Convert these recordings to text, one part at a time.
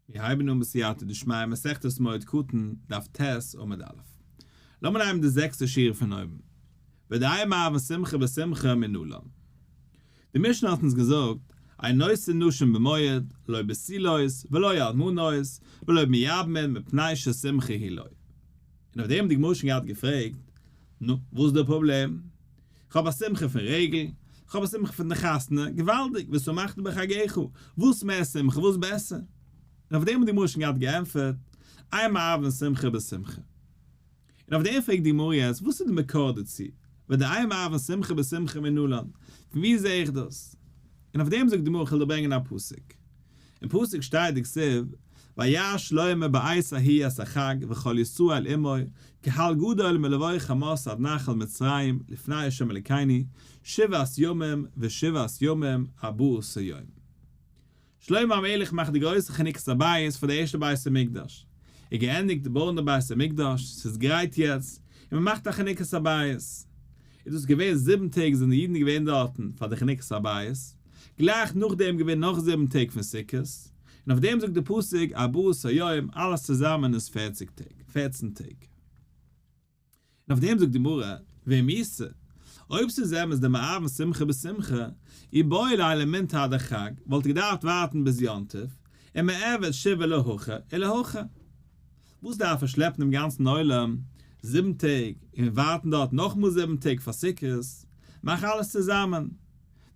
מיר הייבן אן בסייעתא דשמיא מסכת מועד קטן, דף ט' עמוד א'. לאמיר נעמען די זעקסטע שורה פון אויבן. ודאי מערבין שמחה בשמחה מנלן. די משנה האט אונז געזאגט, אין נושאין נשים במועד, לא בתולות, ולא אלמנות, ולא מייבמין מפני ששמחה היא לו. און אויף דעם האט די גמרא שוין געהאט געפרעגט, נו, וואס איז דער פראבלעם? כ'האב א שמחה פון רגל, כ'האב א שמחה פון די חתונה, געוואלדיג, ושמחת בחגך, וואס מער שמחה וואס בעסער. און אויף דעם האט די גמרא שוין געהאט געענטפערט, אין מערבין שמחה בשמחה. און אויף דעם פרעגט די גמרא יעצט, וואס איז די מקור דערצו, ודאי מערבין שמחה בשמחה מנלן, פון וואו זע איך דאס? און אויף דעם זאגט די גמרא, כ'וועל דיר ברענגען א פסוק. אין פסוק שטייט דכתיב, ויעש שלמה בעת ההיא את החג וכל ישראל עמו, קהל גדול מלבוא חמת עד נחל מצרים לפני ה' אלוקינו, שבעת ימים ושבעת ימים ארבעה עשר יום. שלמה המלך מאכט די גרויסע חנוכת הבית פאר די ערשטע בית המקדש, ער געענדיגט בויען די בית המקדש, ס'איז גרייט יעצט, און מ'מאכט א חנוכת הבית. איז דאס געווען זיבן טעג זענען די אידן געווען דארטן פאר די חנוכת הבית, גלייך נאכדעם געווען נאך זיבן טעג פון סוכות, און אויף דעם זאגט די פסוק ארבעה עשר יום, אלעס צוזאמען איז פערציג טעג, פערצן טעג. און אויף דעם זאגט די גמרא, ואם איתא, אויב ס'איז אמת דמערבין שמחה בשמחה, איבעי ליה למינטר עד החג, וואלט ער געדארפט ווארטן ביז יום טוב, ומיעבד שבעה להכא ולהכא. וואס דארף ער שלעפן דעם גאנצן עולם זיבן טעג און ווארטן דארט נאכאמאל זיבן טעג פאר סוכות? מאך אלעס צוזאמען.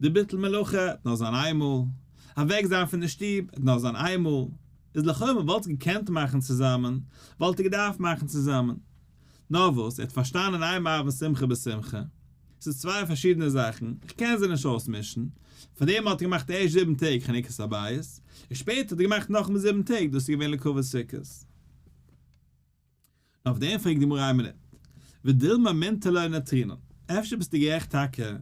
די ביטול מלאכה וועט נאר זיין איינמאל, אוועק זיין פון די שטוב וועט נאר זיין איינמאל, איז לכאו' מען וואלט עס געקענט מאכן צוזאמען, וואלט ער געדארפט מאכן צוזאמען. נאר וואס, ער האט פארשטאנען אין מערבין שמחה בשמחה, ס'איז צוויי פארשידענע זאכן, איך קען זיי נישט אויסמישן, פאר דעם האט ער געמאכט ערשט זיבן טעג חנוכת הבית, און שפעטער האט ער געמאכט נאכאמאל זיבן טעג, דאס איז געווען לכבוד סוכות. אויף דעם פרעגט די גמרא איין מינוט, ודילמא מינטר לא נטרינן, אפשר ביסטו גערעכט טאקע,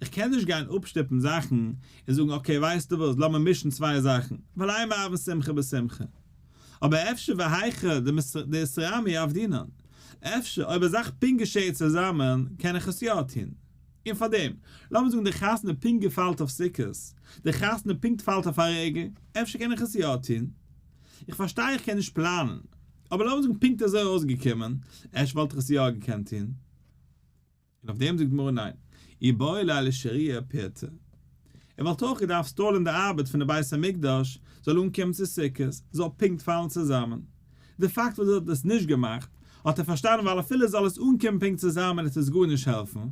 איך קען נישט גיין אפשטופן זאכן און זאגן okay ווייסטו וואס לאמיר מישן צוויי זאכן, ווייל אין מערבין שמחה בשמחה, אבער אפשר והיכא דאיתרמי עבדינן, אפשר אויב א זאך פונקט געשעהט צוזאמען קען איך עס יא טון, און פארדעם, לאמיר זאגן די חתונה פונקט געפאלט אויף סוכות, די חתונה פונקט פאלט אויף א רגל, אפשר קען איך עס יא טון. איך פארשטיי איך קען נישט פלאנען, אבער לאמיר זאגן פונקט אזוי אויסגעקומען, אפשר וואלט איך עס יא געקענט טון. און אויף דעם זאגט גמרא ניין, איבעי ליה לשרויי פירתא. ער וואלט אויך געדארפט stall ן די ארבעט פון די בית המקדש זאל אנקומען צו סוכות, זאל פונקט פאלן צוזאמען. די פאקט וואס ער האט עס נישט געמאכט, האט ער פארשטאנען ווייל אפילו זאל עס אנקומען פונקט צוזאמען וועט עס גארנישט העלפן, און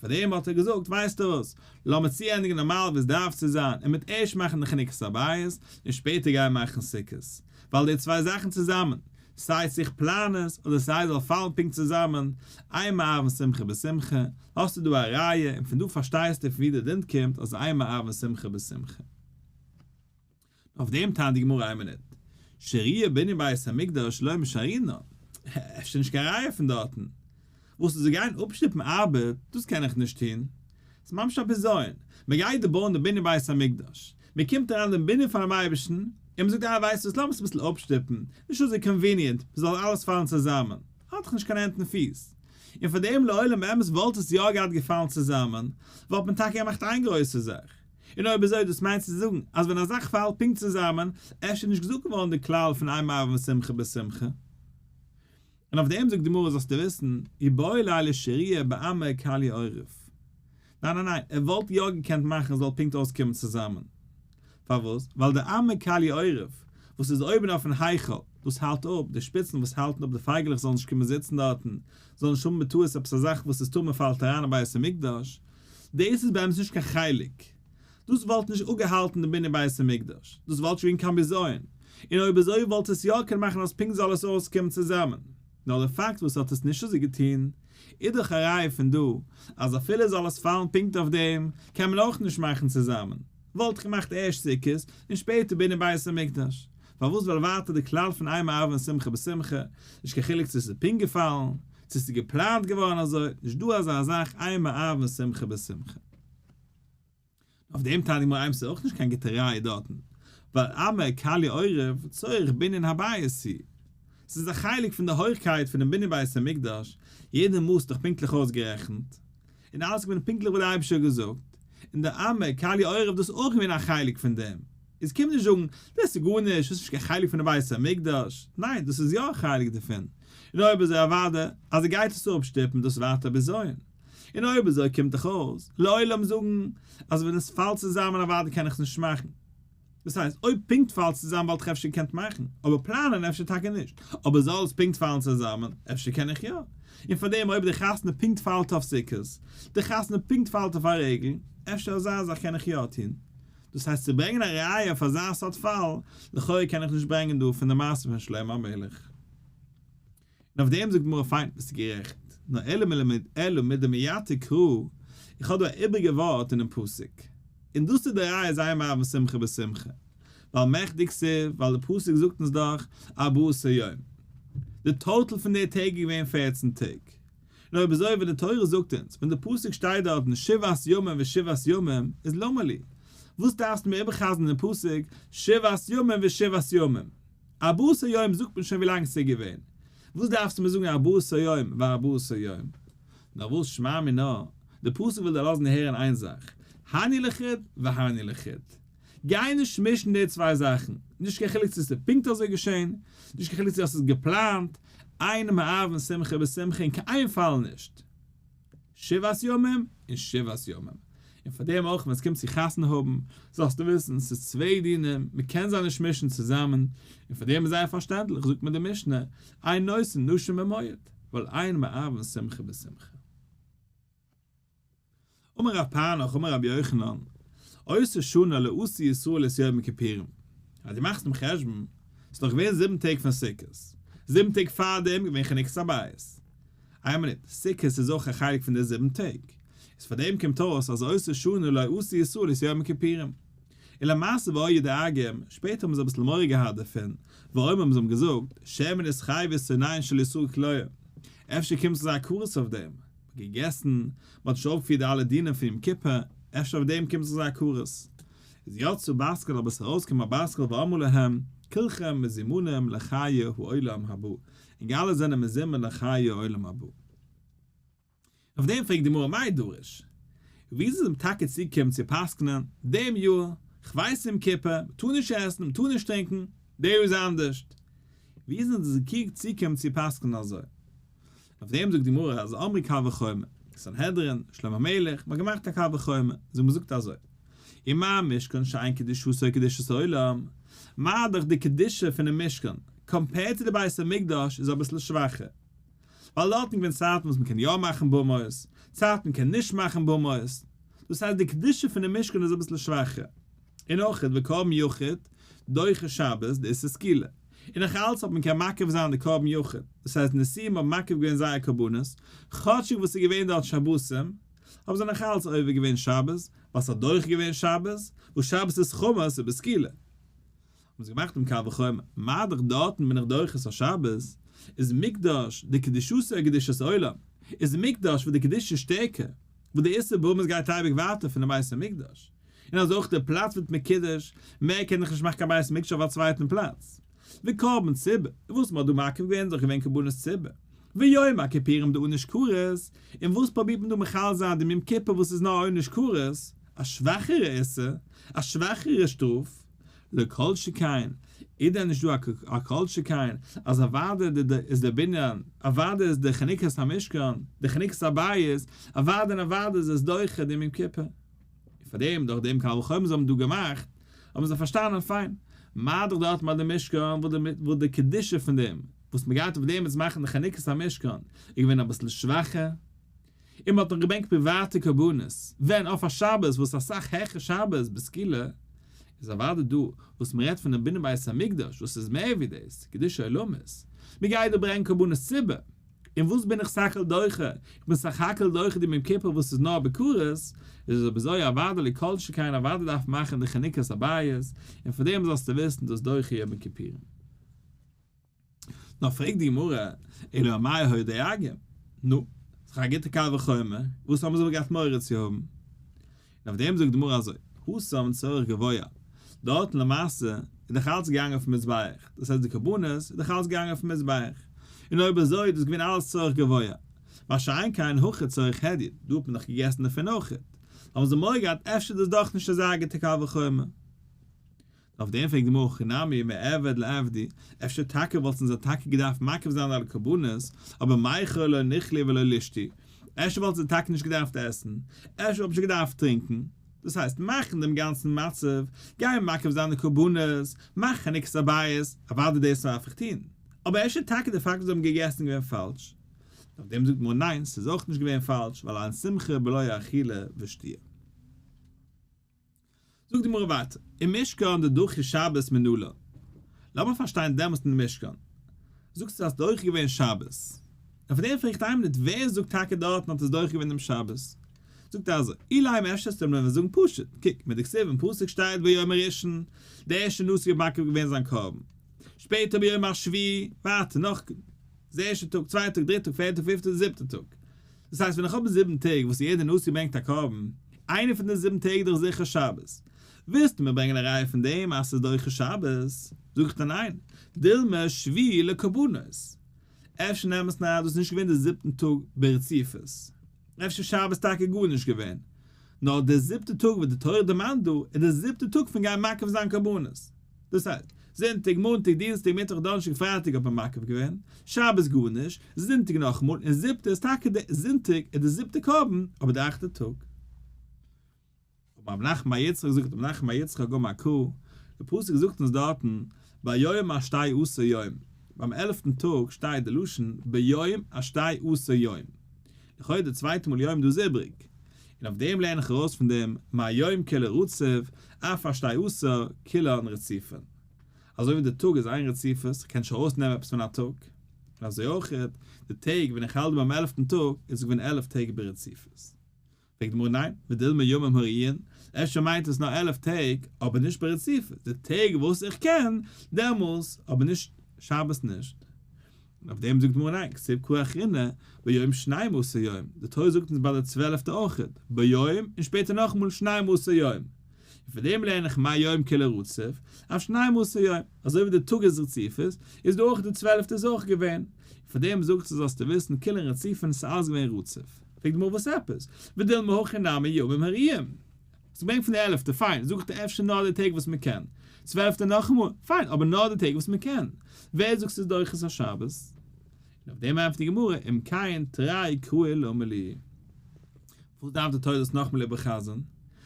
פאר דעם האט ער געזאגט ווייסטו וואס, לאמיר צוענדיגן נארמאל ווי עס דארף צו זיין און מיט ערשט מאכן די חנוכת הבית און שפעטער גיין מאכן סוכות, ווייל די צוויי זאכן צוזאמען, סיי צו איך פלאן עס אדער סיי זאל פאלן פונקט צוזאמען, אין מערבין שמחה בשמחה, האסטו דא א ראיה און פון דא פארשטייסטו פון ווי די דין קומט אז אין מערבין שמחה בשמחה. אויף דעם טענה'ט די גמרא איין מינוט, שרויי בנין בית המקדש לא משרינן, אפשר נישט קיין ראיה פון דארטן, וואס איז גיין אפשטופן ארבעט, דאס קען איך נישט טון, ס'איז ממש א בזיון, מען גייט דא בויען די בנין בית המקדש, מען קומט אריין דעם בנין פאר'ן אייבערשטן, און מען זאגט אה ווייסט וואס לאמיר עס אביסל אפשטופן, נישט אזוי convenient, מען זאל אלעס פאלן צוזאמען, האט דאך נישט קיין הענט און פיס. און פאר דעם לעולם אמת וואלט עס יא געהאט געפאלן צוזאמען, וואלט מען טאקע געמאכט איין גרויסע זאך. און אויב אזוי דאס מיינט צו זאגן אז ווען א זאך פאלט פונקט צוזאמען, אפשר איז נישט געזאגט געווארן די כלל פון אין מערבין שמחה בשמחה. און אויף דעם זאגט די גמרא זאלסטו וויסן, איבעי ליה לשרויי באמה כליא עורב. ניין ניין ניין, ער וואלט יא געקענט מאכן עס זאל פונקט אויסקומען צוזאמען. פארוואס? ווייל די אמה כליא עורב וואס איז אויבן אויפן היכל, דאס האלט אפ די שפיצן וואס האלטן אפ די פייגעלעך זאלן נישט קומען זיצן דארטן, זאלן נישט האבן בטעות עפעס א זאך וואס איז טמא פאלט אריין אין בית המקדש, דאס איז באמת נישט קיין חלק. דאס וואלט נישט אפגעהאלטן די בנין בית המקדש, דאס וואלט נישט געווען קיין בזיון, און אויב אזוי וואלט עס יא קענען מאכן אז פונקט זאל עס אויסקומען צוזאמען. נאר די פאקט וואס האט עס נישט אזוי געטון, איז דאך א ראיה פון דא, אז אפילו זאל עס פאלן פונקט אויף דעם, קען מען אויך נישט מאכן צוזאמען. וואלט איך געמאכט ערשט סוכות, און שפעטער בנין בית המקדש. פארוואס ווייל ווייטער די כלל פון אין מערבין שמחה בשמחה, נישט קיין חילוק צו עס איז פונקט געפאלן, צו עס איז געפלאנט געווארן אזוי, נישט דא אזא זאך אין מערבין שמחה בשמחה. אויף דעם טענה'ט די גמרא איינס איז אויך נישט קיין גוטע ראיה דארטן, ווייל אמה כליא עורב צורך בנין הבית הוא. ס'איז א חלק פון די הויכקייט פונעם בנין בית המקדש, יעדע מאס איז דאך פונקטליך אויסגערעכנט, און אלעס איז געווען פונקטליך ווי דער אייבערשטער האט געזאגט, און די אמה כליא עורב דאס איז אויך געווען א חלק פון דעם. איז קום נישט זאגן, דאס איז גארנישט, דאס איז נישט קיין חלק פון די בית המקדש, ניין דאס איז יא א חלק דערפון, און אויב אזוי אוודאי אז ער גייט עס אפשטופן דאס ווייטער בזיון, און אויב אזוי קומט דאך אויס לעולם זאגן אז ווען עס פאלט צוזאמען אוודאי קען איך עס נישט מאכן. דאס הייסט, אויב פונקט פאלט צוזאם וואלט איך אפשר געקענט מאכן, אבער פלאנען אפשר טאקע נישט, אבער זאל עס פונקט פאלן צוזאמען, אפשר קען איך יא. און פארדעם אויב די חתונה פונקט פאלט אויף סוכות, די חתונה פונקט פאלט אויף א רגל, אפשר אזא זאך קען איך יא טון. דאס הייסט צו ברענגען א ראיה אויף אזא סארט פאל, לכאורה קען איך נישט ברענגען דא פון די מעשה פון שלמה המלך. און אויף דעם זאגט גמרא פיין ביסטו גערעכט, נאר אלא מלמד אלא מדמייתא קרא, איך האב דא א איבריגע ווארט אינעם פסוק, און דאס איז די ראיה זיי מערבין שמחה בשמחה, ווייל מכדי כתיב, ווייל די פסוק זאגט אונז דאך ארבעה עשר יום, די total פון די טעג איז געווען פערצן טעג, און אויב אזוי ווען די תורה זאגט אונז, ווען די פסוק שטייט דארטן שבעת ימים ושבעת ימים, איז למה לי? וואס דארפסטו מיר איבערחזר'ן אין פסוק שבעת ימים ושבעת ימים? ארבעה עשר יום זאגט מען שוין ווי לאנג ס'איז געווען, וואס דארפסטו מיר זאגן ארבעה עשר יום וארבעה עשר יום? נאר וואס שמע מינה, די פסוק וויל דיר לאזן הערן איין זאך, הני לחוד והני לחוד. גיי נישט מישן די צוויי זאכן, נישט קיין חילוק צו ס'איז פונקט אזוי געשען, נישט קיין חילוק צו האסט עס געפלאנט, אין מערבין שמחה בשמחה אין קיין איין פאל נישט. שבעת ימים און שבעת ימים. און פאר דעם אויך ווען עס קומט צו חתונה האבן, זאלסטו וויסן, ס'איז צוויי דינים, מען קען זיי נישט מישן צוזאמען, און פאר דעם איז זייער פארשטענדליך זאגט מען די משנה, אין נושאין נשים במועד, ווייל אין מערבין שמחה בשמחה. אמר רב פרנך אמר רבי יוחנן, אותה שנה לא עשו ישראל את יום הכיפורים. אז דו מאכסט דעם חשבון, ס'איז דאך געווען זיבן טעג פון סוכות, זיבן טעג פארדעם געווען חנוכת הבית. איין מינוט, סוכות איז אויך א חלק פון די זיבן טעג, איז פאר דעם קומט אויס אז אותה שנה לא עשו ישראל את יום הכיפורים. און למעשה והיו דואגים, שפעטער האבן זיי אביסל מורא געהאט דערפון, ואומרים זיי האבן געזאגט, שמא נתחייבו שונאיהן של ישראל כליה, אפשר קומט זיך זיי א כרת אויף דעם, מ'האט געגעסן, מ'האט נישט אויפגעפירט די אלע דינים פון יום כיפור, אפשר אויף דעם קומט זיך זיי א כרת. איז יצאה בת קול אבער עס איז ארויסגעקומען א בת קול ואמרה להם, כולכם מזומנים לחיי העולם הבא, און אלע זענען מזומן לחיי העולם הבא. אויף דעם פרעגט די גמרא מאי דריש? ווי איז עס אים טאקע צוגעקומען צו פסק'נען דעם יאר, כ'ווייס יום כיפור, מ'טאר נישט עסן, מ'טאר נישט טרינקען, דער יאר איז אנדערשט. ווי איז אונז צוגעקומען צו פסק'נען אזוי? אויף דעם זאגט די גמרא אז אמרי קל וחומר, סנהדרין, שלמה המלך, מ'האט געמאכט א קל וחומר, זיי האבן געזאגט אזוי, ומה משכן שאין קדושתו קדושת עולם, מה דאך די קדושה פונעם משכן, compared צו די בית המקדש איז אביסל שוואכער, ווייל דארטן געווען צייטן וואס מ'קען יא מאכן במות, צייטן מ'קען נישט מאכן במות, דאס הייסט די קדושה פונעם משכן איז אביסל שוואכער. און אויך וקרבן יחיד דוחה שבת דאיסור סקילה, און נאך אלץ האט מען קען מקריב זיין די קרבן יחיד, דאס הייסט נשיאים האבן מקריב געווען זייער קרבנות, כאטשיג וואס ס'איז געווען דארט שבתים, האבן זיי נאך אלץ עובר געווען שבת, ווייל ס'האט דוחה געווען שבת, וואס שבת איז חמץ ובסקילה. האבן זיי געמאכט דעם קל וחומר, מה דאך דארטן בין איך דוחה את השבת, איז מקדש די קדושתו קדושת עולם, איז מקדש וואס די קדושה איז שטערקער, וואס די איסור במות גייט אייביג ווייטער פונעם בית המקדש, און אז אויך דער פלאץ ווערט מקודש, מער קען איך נישט מאכן קיין בית המקדש אויף א צווייטן פלאץ. וקרבן ציבור, וואס מען האט דא מקריב געווען איז דאך געווען קרבנות ציבור. ויום הכיפורים דעונש כרת, און וואס פרובירט מען דא מחלל זיין דעם יום כיפור וואס איז נאר עונש כרת, א שוואכערע איסור, א שוואכערע שטראף. לא כל שכן, איז דען נישט דא א כל שכן אז אוודאי איז דער בנין, אוודאי איז די חנוכת המשכן, די חנוכת הבית, אוודאי און אוודאי איז עס דוחה דעם יום כיפור. און פאר דעם, דורך דעם קל וחומר זיי האבן דא געמאכט, האבן זיי פארשטאנען, פיין, מה דאך דארט ביי די משכן וואס די קדושה פון דעם וואס מען גייט אויף דעם יעצט מאכן די חנוכת המשכן איז געווען אביסל שוואכער, און מען האט נאך געברענגט פריוואטע קרבנות, ווען אויף א שבת וואס איז אסאך העכער שבת בסקילה, איז אוודאי דא וואס מען רעדט פונעם בנין בית המקדש וואס איז מער ווי דאס, קדושה עולמית, מען גייט דא ברענגען קרבנות ציבור, און וואס בין איך סך הכל דוחה, איך בין סך הכל דוחה דעם יום כיפור וואס איז נאר בכרת, איז עס אויב אזוי אוודאי לכל שכן אוודאי דארף מען מאכן די חנוכת הבית, און פאר דעם זאלסטו וויסן דאס דוחה יום הכיפורים. נאר פרעגט די גמרא, אלא אמאי היו דואגים? נו, ס'איז דאך א גוטע קל וחומר, וואס האבן זיי אבער געהאט מורא צו האבן? און אויף דעם זאגט די גמרא אזוי, התם צורך גבוה, דארטן למעשה איז דאך אלץ געגאנגען אויפן מזבח, דאס הייסט די קרבנות איז דאך אלץ געגאנגען אויפן מזבח, און אויב אזוי איז דאס געווען אלעס צורך גבוה, מה שאין כן הכא צורך הדיוט, דא האט מען דאך געגעסן דערפון אויכעט, האבן זיי מורא געהאט אפשר איז דאס דאך נישט אזא גוטע קל וחומר. אויף דעם פרעגט די גמרא הכי נמי מיעבד ליעבדו, אפשר טאקע וואלטן זיי טאקע געדארפט מקריב זיין אלע קרבנות, אבער מיכל לא ניכלו ולא לישתו, אפשר וואלטן זיי טאקע נישט געדארפט עסן, אפשר וואלט מען נישט געדארפט טרינקען, דאס הייסט מאכן דעם גאנצן מצב, גיין מקריב זיין די קרבנות, מאכן חנוכת הבית, אוודאי דאס דארף איך טון, אבער אפשר טאקע די פאקט וואס זיי האבן געגעסן געווען פאלש? אויף דעם זאגט די גמרא ניין, ס'איז אויך נישט געווען פאלש, ווייל אין שמחה בלא אכילה ושתיה. זאגט די גמרא ווייטער, ומשכן דדחו שבת מנלן, לאמיר פארשטיין דעמאלסט אין די משכן, זאגסטו אז דוחה געווען שבת, און פון דעם פרעגט איין מינוט ווער זאגט טאקע דארטן האט עס דוחה געווען דעם שבת, זאגט ער אזוי, אילימא אפשר וועסטו מיר זאגן פשוט, קוק, מדכתיב אין פסוק שטייט ביום הראשון, דער ערשטער נשיא האט מקריב געווען זיין קרבן, שפעטער ביום השביעי, ווייטער נאך, די ערשטע טאג, צווייטע טאג, דריטע טאג, פערטע טאג, פיפטע טאג, זיבטע טאג. דאס הייסט ווען איך האב זיבן טעג וואס יעדער נשיא ברענגט א קרבן, איינע פון די זיבן טעג איז דאך זיכער שבת. ווילסטו מיר ברענגען א ראיה פון דעם אז ס'איז דוחה שבת? זאג איך דיר ניין, דילמא שביעי לקרבנות. אפשר נעם עס נאר אז דאס איז נישט געווען די זיבטן טאג ברציפות. אפשר שבת טאקע גארנישט געווען. נאר די זיבטע טאג וואס די תורה דערמאנט דא איז די זיבטע טאג פון גיין מקריב זיין קרבנות. דאס הייסט, זונטאג, מאנטאג, דינסטאג, מיטוואך, דאנערשטאג, פרייטאג האט מען מקריב געווען, שבת גארנישט, זונטאג נאכאמאל, און זיבטע איז טאקע די זונטאג איז די זיבטע קרבן, אבער די אכטע טאג. רב נחמן בר יצחק זאגט רב נחמן בר יצחק אמר קרא, די פסוק זאגט אונז דארטן ביום השתי עשר יום, ביים עלפטן טאג שטייט די לשון ביום השתי עשר יום, לכאו' די צווייטע מאל יום דא איז איבריג, און אויף דעם לערן איך ארויס פון דעם מה יום כולו רצוף, אף השתי עשר כולן רצופין. אזוי ווי די טאג איז איין רציפות, איך קען נישט ארויסנעמען עפעס פון א טאג, און אזוי אויך די טעג ווען איך האלט ביים עלפטן טאג איז עס געווען 11 טעג ברציפות. פרעגט די גמרא ניין, ודילמא ימים הראויין, אפשר מיינט עס נאר 11 טעג, אבער נישט ברציפות, די טעג וואס איך קען, דעמאלס, אבער נישט שבת נישט. און אויף דעם זאגט די גמרא ניין, כתיב קרא אחרינא, ביום שנים עשר יום, די תורה זאגט אונז ביי די צוועלפטע אויכעט, ביום, און שפעטער נאכאמאל שנים עשר יום. און פון דעם לערן איך מה יום כולו רצוף, אף שנים עשר יום, אזוי ווי די טאג איז רציפות, איז דא אויך די צוועלפטע איז אויך געווען. און פון דעם זאגט זי זאלסטו וויסן כולן רצופין ס'איז אלעס געווען רצוף. פרעגט די גמרא וואס עפעס? ודילמא הכי נמי ימים הראויים. האסט געברענגט פון די עלעפטע, פיין, זאג איך דיר אפשר נאר די טעג וואס מען קען. צוועלפטע נאכאמאל, פיין, אבער נאר די טעג וואס מען קען. ווער זאגט ס'איז דוחה את השבת? און אויף דעם ענטפערט די גמרא, אם כן תרי קראי למה לי. וואס דארף די תורה דאס נאכאמאל איבער'חזר'ן?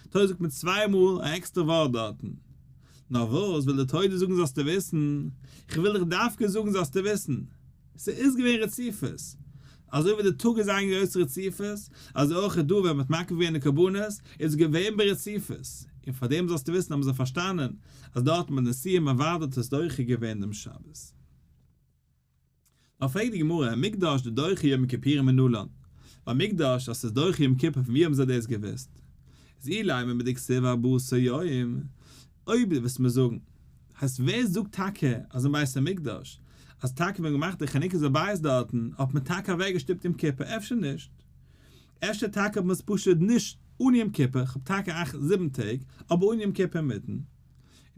תורה זאגט מיר צוויי מאל א עקסטערע ווארט דארטן. נאר וואס וויל די תורה דיר זאגן זאלסטו וויסן? איך וויל דיך דווקא זאגן זאלסטו וויסן. ס'איז געווען רציפות. אזוי ווי די טאג איז איין גרויסע רציפות, אזוי אויך איז דא ווען מ'האט מקריב געווען די קרבנות, איז געווען ברציפות. און פאר דעם זאלסטו וויסן האבן זיי פארשטאנען אז דארט מיט נשיאים אוודאי האט עס דוחה געווען דעם שבת. נאר פרעגט די גמרא, מקדש דדוחה יום כיפורים מנלן? ביי מקדש אז ס'איז דוחה יום כיפור פון ווי האבן זיי דאס געוואוסט? איז אילימא מדכתיב ארבעה עשר יום, אויב דו וועסט מיר זאגן, הייסט ווער זאגט טאקע אז אין בית המקדש אז טאקע ווען געמאכט די חנוכת הבית דארטן האט מען טאקע אוועק געשטופט יום כיפור אפשר נישט אפשר טאקע האט מען עס פשוט נישט אן יום כיפור כ'האב טאקע אכט זיבן טעג אבער אן יום כיפור אינמיטן און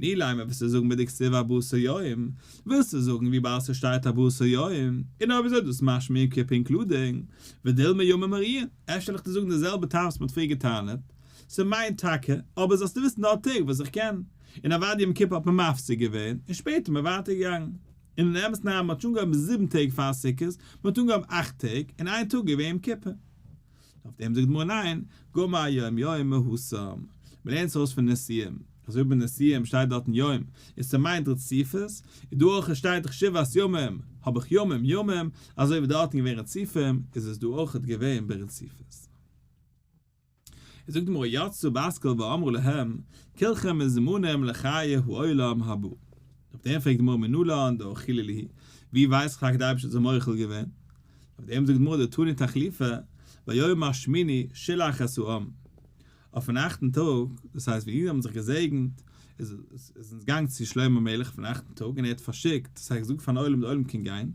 אילימא וועסטו זאגן מדכתיב ארבעה עשר יום ווילסטו זאגן וויבאלד ס'שטייט ארבעה עשר יום און אויב אזוי דאס משמע יום כיפור including ודילמא ימים הראויין אפשר וועל איך דיר זאגן די זעלבע טעם וואס מ'האט פריער געטענה'ט ס'מיינט טאקע אבער זאלסטו וויסן נאר טעג וואס איך קען און אוודאי יום כיפור האט מען מפסיק געווען, און שפעטער איז מען ווייטער געגאנגען. און אין אמת'ן אריין, מען האט שוין אנגעהויבן זיבן טעג פאר סוכות, מען האט אנגעהויבן אכט טעג, און איין טאג געווען יום כיפור. אויף דעם זאגט די גמרא ניין, גמר יום יום מהתם. מען לערנט עס ארויס פון נשיאים, אזוי ווי ביי נשיאים שטייט דארטן יום, און ס'מיינט רציפות, און דא אויך שטייט דאך שבעת ימים, האב איך ימים ימים, אזוי ווי דארטן געווען רצופים, איז עס דא אויך געווען ברציפות. זאגט די גמרא יצאה בת קול ואמרה להם כולכם מוזמנים לחיי העולם הבא. אויף דעם פרעגט די גמרא מנלן דאחילו להו, ווי ווייס איך אז די אייבערשטער האט זיי מוחל געווען? אויף דעם זאגט די גמרא דתני תחליפא ביום השמיני שילח את העם, אויפן אכטן טאג, דאס הייסט ווען אידן האבן זיך געזעגנט, איז איז אונז געגאנגען צו שלמה המלך אויפן אכטן טאג און ער האט פארשיקט, דאס הייסט געזאגט פארן עולם די עולם קען גיין,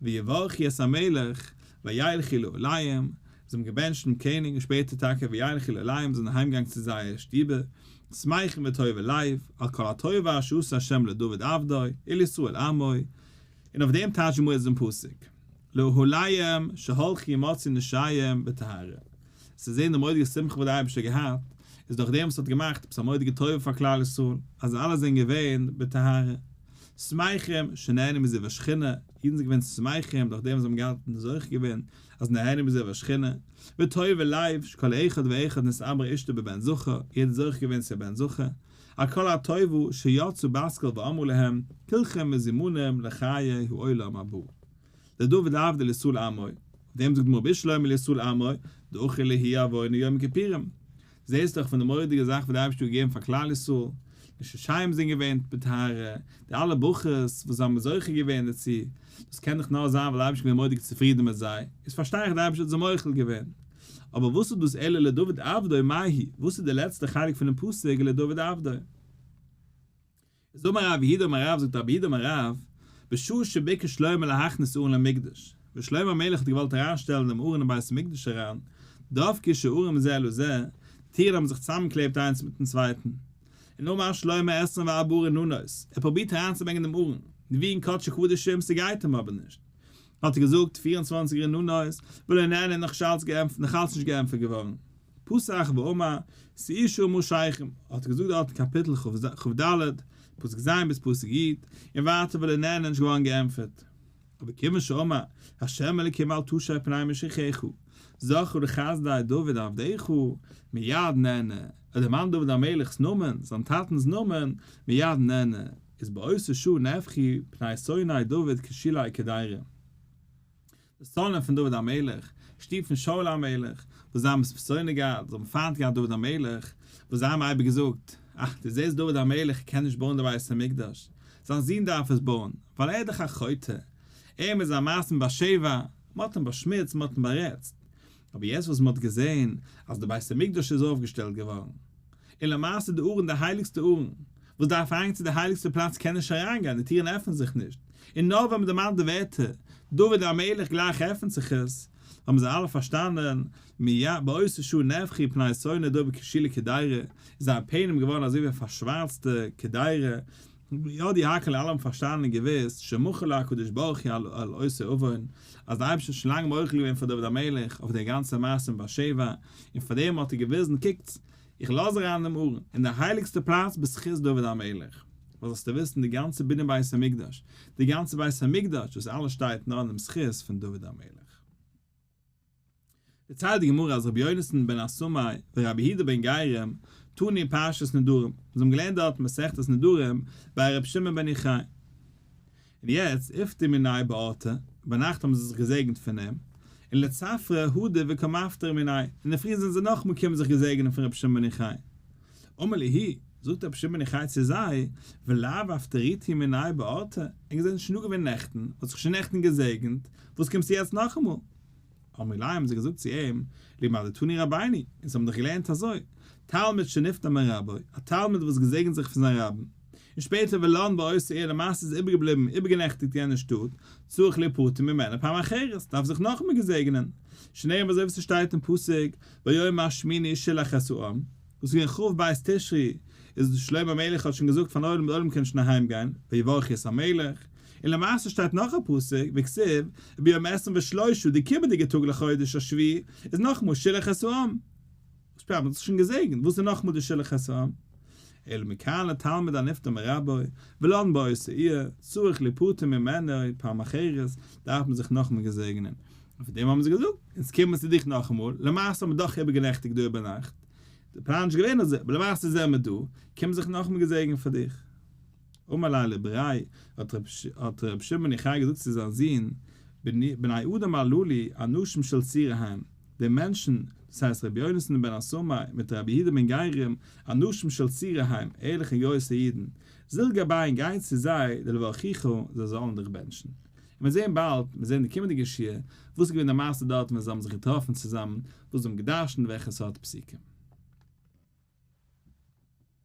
ויברכו את המלך וילכו לאהליהם, זיי האבן געבענטשט דעם קעניג און שפעטער טאקע וילכו לאהליהם זענען אהיימגעגאנגען צו זייער שטיבער, שמחים וטובי לב, על כל הטובה אשר עשה ה' לדוד עבדו, ולישראל עמו, און אויף דעם טייטשט גמרא דעם פסוק, לאהליהם שהלכו ומצאו נשיהם בטהרה, צו זען די מורא'דיגע שמחה וואס דער אייבערשטער האט געהאט, איז דורך דעם וואס האט געמאכט עפעס א מורא'דיגע טובה פאר כלל ישראל, אז אלע זענען געווען בטהרה. שמחים שנהנו מזיו השכינה, אידן זענען געווען שמחים דורך דעם וואס זיי האבן געהאט און זוכה געווען אז נהנו מזיו השכינה, וטובי לב שכל אחד ואחד נתעברה אשתו בבן זכר, יעדער האט זוכה געווען צו א בן זכר, על כל הטובה שיצאה בת קול ואמרה להם, כולכם מזומנים לחיי העולם הבא. לדוד עבדו לישראל עמו, אויף דעם זאגט די גמרא בשלמא לישראל עמו, דאכיל להו עוונא יום כיפורים. זעסט דאך פון די מורא'דיגע זאך וואס די אייבערשטער האט געגעבן פאר כלל ישראל, נשותיהם זענען געווען בטהרה, די אלע ברכות וואס זיי האבן זוכה געווען דערצו, דאס קען דאך נאר זיין ווייל די אייבערשטער איז געווען מורא'דיג צופרידן מיט זיי, איז פארשטיי איך די אייבערשטער האט זיי מוחל געווען. אבער וואס איז דאס אלא לדוד עבדו מאי היא, וואס איז די לעצטע חלק פונעם פסוק לדוד עבדו? איז אמר רב יהודה אמר רב זאגט רב יהודה אמר רב, בשעה שביקש שלמה להכניס ארון למקדש, ווען שלמה המלך האט געוואלט אריינשטעלן דעם ארון אין בית המקדש אריין, דבקו שערים זה לזה, די טירן האבן זיך צוזאמגעקלעבט איינס מיטן צווייטן. און אמר שלמה עשרים וארבעה רננות, ער פרובירט אריינצוברענגען דעם ארון, ווי אין קדשי קדשים, ס'גייט אים אבער נישט. האט ער געזאגט, 24 רננות, ולא נענה, נאך אלץ נישט געענטפערט געווארן. פתח ואמר, שאו שערים ראשיכם, האט ער געזאגט דארט אין קאפיטל כ"ד, פסוק ז' ביז פסוק י', און ווייטער ולא נענה נישט געווארן געענטפערט. אבער כיוון שאמר, ה' אלוקים אל תשב פני משיחך, זכרה לחסדי דוד עבדך, מיד נענה, ער דערמאנט דוד המלך'ס נאמען, זיין טאטנ'ס נאמען, מיד נענה, איז באותה שעה נהפכו פני שונאי דוד כשולי קדירה. די שונאים פון דוד המלך, שטוב פון שאול המלך, וואס זיי האבן עס שונא געהאט, זיי האבן פיינט געהאט דוד המלך, וואס זיי האבן אייביג געזאגט, אך, דו זעסט דוד המלך קען נישט בויען די בית המקדש, זיין זון דארף עס בויען, ווייל ער איז דאך א חוטא, ער מיט זיין מעשה מיט בת שבע, מען האט אים באשמוצט, מען האט אים בארעצט. אבער יעצט וואס מען האט געזען אז די בית המקדש איז אויפגעשטעלט געווארן, און למעשה די ארון די הייליגסטע ארון, וואס דארף אריינגיין צו די הייליגסטע פלאץ קען נישט אריינגיין, די טירן עפענען זיך נישט, און נאר ווען מען דערמאנט די ווערטער דוד המלך גלייך עפענט זיך עס, האבן זיי אלע פארשטאנען, מיד באותה שעה נהפכו פני שונאי דוד כשולי קדירה, איז זייער פנים געווארן אזוי ווי א פארשווארצטע קדירה, ידעו הכל אלע האבן פארשטאנען און געוואוסט, שמחל לו הקדוש ברוך הוא על אותו עוון, אז דער אייבערשטער האט שוין לאנג מוחל געווען פאר דוד המלך אויף דער גאנצער מעשה מיט בת שבע, און פאר דעם האט ער געוויזן, קוקטס, איך לאז אריין דעם ארון אין די הייליגסטע פלאץ בזכות דוד המלך. ווייל זאלסטו וויסן, די גאנצע בנין בית המקדש, די גאנצע בית המקדש, דאס אלעס שטייט נאר אין דעם זכות פון דוד המלך. דערציילט די גמרא אז רבי יונתן בן עסמאי ורבי יהודה בן גרים תנו פרשת נדרים, זיי האבן געלערנט דארט מסכת נדרים ביי רבי שמעון בן יוחאי, און יעצט איפטר מיניה באורתא, ביינאכט האבן זיי זיך געזעגנט פון אים, און לצפרא הדור וקא מפטרי מיניה, אינדערפרי זענען זיי נאכאמאל געקומען זיך געזעגענען פון רבי שמעון בן יוחאי. אמר להו, זאגט רבי שמעון בן יוחאי צו זיי, ולאו אפטריתו מיניה באורתא, ענק זענען שוין דא געווען נעכטן, האט זיך שוין נעכטן געזעגנט, וואס קומסטו יעצט נאכאמאל? אמרו ליה האבן זיי געזאגט צו אים, לימדתנו רבינו, אונז האבן דאך געלערנט אזוי, תלמיד שנפטר מרבו, א תלמיד וואס געזעגנט זיך פון זיין רבין, און שפעטער ולן באותה עיר למעשה איז איבערגעבליבן איבערגענעכטיגט יענע שטאט, צריך ליפטר ממנה פעם אחרת, דארף זיך נאכאמאל געזעגענען, שנאמר אזוי ווי ס'שטייט אין פסוק, ביום השמיני שלח את העם, וואס איז געווען כ"ב תשרי, איז שלמה המלך האט שוין געזאגט פארן עולם די עולם קען שוין אהיים גיין, ויברכו את המלך, און למעשה שטייט נאך א פסוק, וכתיב, וביום עשרים ושלושה די קומענדיגע טאג לחודש השביעי, איז נאכאמאל שלח את העם. וואס פשט? מ'האט זיך שוין געזעגנט, וואס איז נאכאמאל די שלח את העם? אלא מכאן לתלמיד הנפטר מרבו, ולן באותה עיר, צריך ליפטר ממנו פעם אחרת, דארף מען זיך נאכאמאל געזעגענען. און פון דעם האבן זיי געזאגט, אונז קומען צו דיך נאכאמאל, למעשה האבן מיר דאך איבערגענעכטיגט דא איבערנאכט, די פלאן איז נישט געווען אזוי, אבער למעשה זענען מיר דא, קום זיך נאכאמאל געזעגענען פאר דיך. אמר ליה לבריה, האט ר' שמעון בן יוחאי געזאגט צו זיין זון, בני אדם הללו אנשים של צורה הם, די מענטשן, דאס הייסט רבי יונתן בן עסמאי מיט רבי יהודה בן גרים, אנשים של צורה הם, ערליכע גרויסע אידן, זיל גבייהו גיי צו זיי, דליברכוך, זיי זאלן דיך בענטשן. און מיר זעען באלד, מיר זעען די קומענדיגע שיעור, וואס איז געווען די מעשה דארט ווען זיי האבן זיך געטראפן צוזאמען, וואס זיי האבן געדרשנט, וועלכע סארט פסוקים.